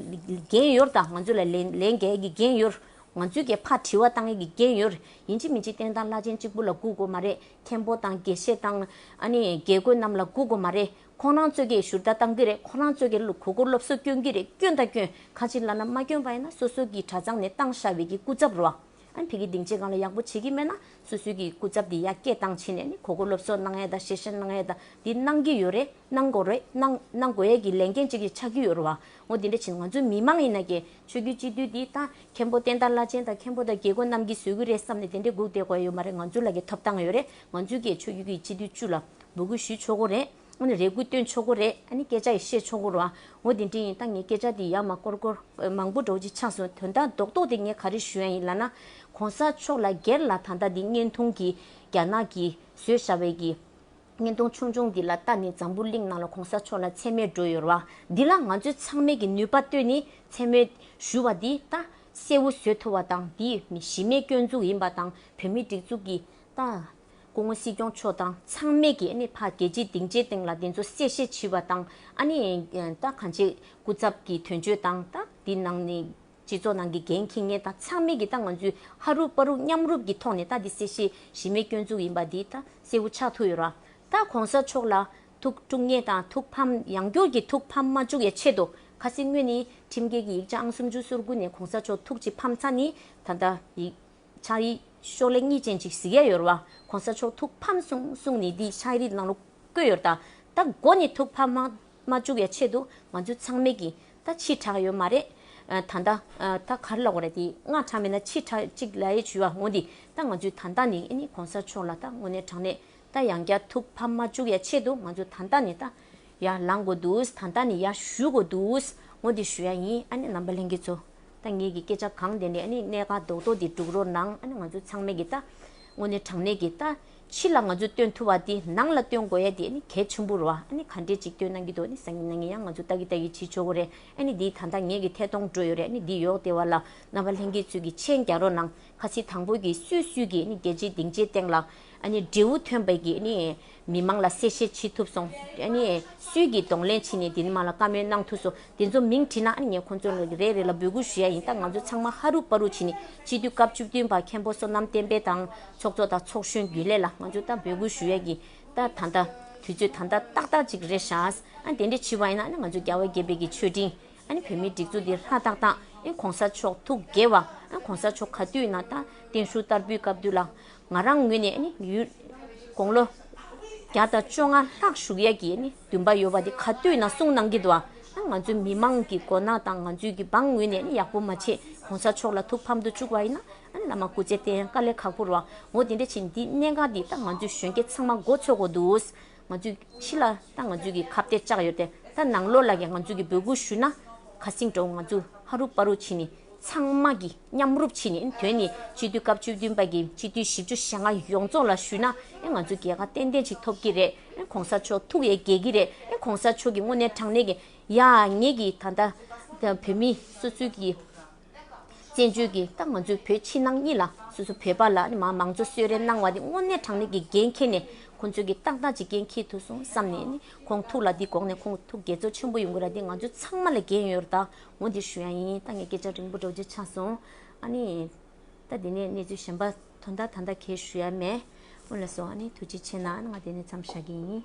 འགན་ཡོད་རེད་ད། ང་ཚོ་ལ་ལན་ལན་འགེལ་གྱི་འགན་ཡོད་རེད། ང་ཚོས་གས་ཕར་དྲི་བ་བཏང་ཡས་ཀྱི་འགན་ཡོད་རེད། ཡིན་གཅིག་མིན་གཅིག་བསྟན་དར་ལྷ་ཆེན་གཅིག་པུ་ལ་སྒུག་དགོས་མ་རེད། མཁན་པོ་དང་དགེ་བཤེས་དང་ཨ་ནི་དགེ་བསྐོས་རྣམས་ལ་སྒུག་དགོས་མ་རེད། ཁོང་རང་ཚོས་གས་ཞུ་དག་བཏང་གི་རེད། ཁོང་རང་ཚོས་གས་གོ་སྐབས་སློབ་གསོ་སྐྱོན་གྱི་རེད། སྐྱོན་དང་སྐྱོན། ག་ཅི་ལབ་ན་མ་སྐྱོན་པ་ཡིན་ན་སོ་སོ་གི་གྲྭ་ཚང་ནས་བཏང་བཞག་པའི་གི་སྐུ་ཚབ་རེད་བ། ཨ་ནི་ཕ་གི་སྡིངས་ཆའི་སྒང་ལ་ཡག་པོ་བྱེད་ཀྱི་མེད་ན་སོ་སོའི་གི་སྐུ་ཚབ་དེ་ཡར་སྐད་བཏང་བྱས་ནས་ནི་གོ་སྐབས་སློབ་གསོ་གནང་ཡས་དང་ཞལ་བཞེས་གནང་ཡས་དང་དེ་གནང་གི་ཡོད་རེད། གནང་དགོས་རེད། གནང་གནང་དགོས་ཡས་ཀྱི་ལས་འགན་ཅིག་ཆགས་ཀྱི་ཡོད་རེད་བ། འོ་དེ་འདྲ་བྱས་ང་ཚོའི་མི་མང་ཡིན་ན་གི་ཆོས་བརྒྱུད་སྤྱི་འཐུས་འདི་ད་མཁན་པོ་བསྟན་དར་བླ་ཆེན་དང་མཁན་པོ་དང་དགེ་བསྐོས་རྣམས་ཀྱིས་བཟོ་གི་རེད་བསམ་ནས་དེ་འདྲའི་སྒུག་བསྡད་དགོས་ཡ་ཡོད་མ་རེད། ང་ཚོ་ལ་གི་ཐོབ་ཐང་ཡོད་རེད། ང་ཚོའི་གི་ཆོས་བརྒྱུད་ཀྱི་སྤྱི་འཐུས་བཅུ་ལ་འབོད་སྐུལ་ཞུ་ཆོག་གི་རེད། ཨ་ནི་རེ་སྐུལ་བཏོན་ཆོག་གི་རེད། ཨ་ནི་སྐད་ཆ་ཡི་བཤད་ཆོག་གི་རེད་བ། འོ་དེ་འདྲ་ཡིན་ད་ངས་སྐད་ཆ་འདི་ཡར་མར་སྐོར་སྐོར་མང་པོ་འདྲ་བོ་ཅིག་ཆགས་སོང་། དོན་དག་རྡོག་རྡོག་དེ་ངས་ག་རེ་ཞུ་ཡ་ཡིན་ལབ་ན། གོང་ས་མཆོག་ལ་སྒེར་ལ་ད་ལྟ་འདི་བརྙན་ཐུང་གི་རྒྱ་ནག་གིས་བཟོས་བཞག་པའི་གི་བརྙན་ཐུང་ཆུང་ཆུང་འདི་ལ་ལྟ་ནི་འཛམ་བུ་གླིང་ནང་ལ་གོང་ས་མཆོག་ལ་མཚན་སྨད་འགྲོ་ཡོད་རེད་བ། འདི་ལ་ང་ཚོས་ཚང་མས་ཀྱི་ནུས་པ་བཏོན་ནི་མཚན་སྨད་ཞུ་བ་འདི་ད་གསལ་བོ་བཟོ་ཐུབ་པ་དང་། འདི་གཞི་མེད་སྐྱོན་འཛུགས་ཡིན་པ་དང་བོད་མིའི་སྒྲིག་འཛུགས་ཀྱི་ད་སྐུ་ངོ་སྲིད་སྐྱོང་མཆོག་དང་ཚང་མས་ཀྱི་ཨ་ནི་ཕ་རྒྱལ་སྤྱིའི་སྡིངས་ཆའི་སྟེང་ལ་འདི་ཚོ་གསལ་བཤད་བྱས་པ་དང་། ཨ་ནི་ད་གང་ཅི་སྐུ་ཚབ་ཀྱི་དོན་གཅོད་དང་ད་འདི་ནང་ནས། སྤྱི་ཚོགས་ནང་གི་འགན་འཁྱེར་མཁན་དང་ཚང་མས་ཀྱི་ད་ང་ཚོས་ཧ་རུབ་པ་རུབ་མཉམ་རུབ་ཀྱི་ཐོག་ནས་ད་འདི་གསལ་བཤད་གཞི་མེད་སྐྱོན་འཛུགས་ཡིན་པ་འདི་ད་གསལ་བོ་ཆགས་ཐུབ་ཡོད་ར། ད་གོང་ས་མཆོག་ལ་ཐུགས་དཀྲུག་མཁན་དང་ཐུགས་ཕམ་ཡང་བསྐྱར་གྱི་ཐུགས་ཕམ་མ་བཅུག་ཡ་ཆེད་དུ། ཁ་སང་སྔོན་ནས་ཁྲིམས་འགལ་གྱི་ཡིག་ཆ་ཨང་སུམ་ཅུ་སོ་དགུ་ནས་གོང་ས་མཆོག་ཐུགས་ཀྱི་ཕམ་ཚར་ནི་ད་ལྟ་ཡིག་ཕྱག་ཡིག་ཤོག་ལྷེ་གཉིས་ཅན་ཅིག་གཟིགས་ཡ་ཡོད་ར་བ། གོང་ས་མཆོག་ཐུགས་ཕམ་གསུངས་གསུངས་ནི་འདི་ཕྱག་ཡིག་ནང་ལོ། བཀོད་ཡོད་ད། ད་མགོ་ནས་ཐུགས་ཕམ་མ་མ་བཅུག་ཡ་ཆེད་དུ་ང་ཚོ་ཚང་མས་ཀྱི་ད་ཕྱི་དྲགས་ཡོད་མ་རེད། ཨ་ད་ད་ཨ་ད་ག་རེ་ལབ་དགོས་རེད། དེ་སྔ་དྲགས་མེད་ན་ཕྱི་དྲགས་གཅིག་ལབ་ཡས་བྱུས་པ་འོང་དེ། ད་ང་ཚོས་ད་ལྟ་ནས་ཨ་ནི་གོང་ས་མཆོག་ལ་ད་དངོས་གནས་དྲང་གནས་ད་ཡང་བསྐྱར་ཐུགས་ཕམ་མ་བཅུག་ཡ་ཆེད་དུ་ང་ཚོ་ད་ལྟ་ནས་ད་ཡར་ལངས་དགོས་འདུག་ད་ལྟ་ནས་ཡར་ཞུ་དགོས་འདུག་འོ་དེ་ཞུ་ཡ་ཡིན། ཨ་ནི་རྣམ་པ་ལྷན་རྒྱས་ཚོ། ད་ངེད་ཀྱི་སྐད་ཆ་གང་དེ་འདྲས་ཨ་ནི་གནད་འགག་རྡོག་རྡོག་དེ་སྒྲུག་རོགས་གནང་། ཨ་ནི་ང་ཚོ་ཚང་མས་ཀྱི་ད་དངོས་གནས་དྲང་གནས་ཀྱི་ད་ཕྱི་ལ་ང་ཚོས་སྟོན་ཐུབ་པ་དེ་ནང་ལ་སྟོན་དགོས་ཡ་དེ་ཨ་ནི་གལ་ཆེན་པོ་རེད་བ། ཨ་ནི་ག་འདྲས་ཅིག་སྟོན་གནང་གི་འདུག་ཨ་ནི་སང་ཉིན་གནངས་ཉིན་ཡང་ང་ཚོ་ལྟ་གི་ལྟ་གི་བྱེད་ཆོག་གི་རེད། ཨ་ནི་འདི་ད་ལྟ་ངེད་ཀྱི་ཐད་གཏོང་འགྲོ་ཡོད་རེད། ཨ་ནི་འདི་ཡོག་དེ་བ་ལ་རྣམ་པ་ལྷན་རྒྱས་ཚོས་ཀྱི་མཆན་རྒྱག་རོགས་གནང་། ཁ་སང་དང་པོ་གི་སུས་སུས་ཀྱི་ཨ་ནི་རྒྱལ་སྤྱིའི་སྡིངས་ཆའི་སྟེང་ལ་ ཨ་ནི་འབྲས་བུ་ཐོན་པའི་གི་ཨ་ནི་མི་མང་ལ་གསལ་བཤད་བྱེད་ཐུབ་སོང་། ཨ་ནི་སུས་ཀྱིས་གདོང་ལེན་བྱས་ནས་དེ་ནི་མ་ལ་བཀའ་མོལ་གནང་ཐུབ་སོང་། དེ་ཚོ་མིང་བྲིས་ན་ཨ་ནི་ངས་ཁོང་ཚོ་ལ་རེ་རེ་ལ་འབོད་སྐུལ་ཞུ་ཡ་ཡིན། ད་ང་ཚོ་ཚང་མ་ཧ་རུ་པ་རུ་བྱས་ནས་སྤྱི་འཐུས་སྐབས་བཅུ་བདུན་པ་མཁན་པོ་བསོད་ནམས་བསྟན་འཕེལ་དང་ཚོགས་གཙོ་དང་ཚོགས་གཞོན་རྒྱུན་ལས་ལ་ང་ཚོ་ད་འབོད་སྐུལ་ཞུ་ཡ་གི་ད་ད་ལྟ་དུས་ཚོད་ད་ལྟ་ཏག་ཏག་ཅིག་རེད་ཤག་ཨ་དེ་འདྲ་བྱས་པ་ཡིན་ན་ཨ་ནི་ང་ཚོ་རྒྱལ་བ་དགྱེས་པའི་གི་མཆོད་སྤྲིན། ཨ་ནི་བོད་མིའི་སྒྲིག་འཛུགས་འདི་ཧྲ་ཏག་ཏག་ཨ་གོང་ས་མཆོག་ཐུགས་དགྱེས་པ། ཨ་གོང་ས་མཆོག་ག་དུས་ཡིན་ན་ད་བརྟན་བཞུགས་བསྟར་འབུལ་སྐབས་དུས་ལ་ང་རང་ངོས་ནས་ཨ་ནི་ཡུལ་དགུང་ལོ་བརྒྱ་དང་བཅོ་ལྔ་ལྷག་བཞུགས་ཡ་གི་ཨ་ནི་འདུན་པ་ཡོད་པ་དེ་ག་དུས་ཡིན་ན་གསུང་གནང་གི་འདུག་ཨ་ང་ཚོའི་མི་མང་གི་མགོ་ནག་དང་ང་ཚོའི་གི་འབངས་ངོས་ནས་ཨ་ནི་ཡག་པོ་མ་བྱེད་གོང་ས་མཆོག་ལ་ཐུགས་ཕམ་དུ་བཅུག་པ་ཡིན་ན་ཨ་ནི་བླ་མ་སྐུ་ཚེ་བརྟན་དཀའ་ལས་ཁག་པོ་རེད་བ། འོ་དེ་འདྲ་བྱས་འདི་གནད་འགག་འདི་ད་ང་ཚོའི་གཞོན་སྐྱེས་ཚང་མ་མགོ་ཚོས་དགོས་འདུག་ང་ཚོས་ཕྱི་ལ་ད་ང་ཚོས་ཀྱི་ཁ་གཏད་བཅག་ཡོད་དེ། ད་ནང་ལོགས་ལ་ཀྱང་ང་ཚོས་ཀྱི་འབོད་སྐུལ་ཞུས་ན་ཁ་སེང་འགྲོ། ང་ཚོ་ཧ་རུ་པ་རུ་ཕྱིན་ནས་ཚང་མ་གི་མཉམ་རུབ་ཕྱིན་ནས་དོན་ནི་སྤྱི་འཐུས་སྐབས་བཅུ་བདུན་པ་གི་སྤྱི་འཐུས་བཞི་བཅུ་ཞེ་ལྔ་ཡོངས་རྫོགས་ལ་ཞུས་ན་ཨེ་ང་ཚོ་རྒྱལ་ཁ་ཏན་ཏན་ཅིག་ཐོབ་ཀྱི་རེད། ཨེ་གོང་ས་མཆོག་ཐུགས་ཡས་དགྱེས་ཀྱི་རེད། ཨེ་གོང་ས་མཆོག་གི་དངོས་གནས་དྲང་གནས་ཀྱི་ཡ་ངེད་ཀྱི་ད་ལྟ་བོད་མི་སོ་སོའི་གི་བཙན་བྱོལ་གྱི་ད་ང་ཚོའི་བོད་ཕྱི་ནང་གཉིས་ལ་སོ་སོ་བོད་པ་ལ་ནི་མ་མང་གཙོ་གསོལ་རས་གནང་བ་དེ་དངོས་གནས་དྲང་གནས་ཀྱི་འགན་འཁྱེར་ནས་ཁོང་ཚོས་ཀྱི་ཏག་ཏག་ཅིག་འགན་འཁྱེར་ཐུབ་སོང་བསམ་ནས་ནི་ཁོང་ཐུགས་ལ་འདི་དགོངས་ནས་ཁོང་ཐུགས་དགྱེས་ཚོར་ཆེན་པོ་ཡོང་གི་ར། དེ་ང་ཚོ་ཚང་མ་ལ་འགན་ཡོད་ར། ད་འོ་འདི་ཞུ་ཡ་ཡིན། ད་ངས་སྐད་ཆ་རིང་པོ་འདྲ་བོ་ཅིག་ཆགས་སོང་། ཨ་ནི་ད་དེ་ནས་གནས་ཚུལ་གཞན་པ་དོན་དག་ད་ལྟ་གས་ཞུ་ཡ་མེད། འོ་ལགས་སོ། ཨ་ནི་ཐུགས་རྗེ་ཆེ་གནང་། ང་དེ་ནས་མཚམས་བཞག་གི་ཡིན།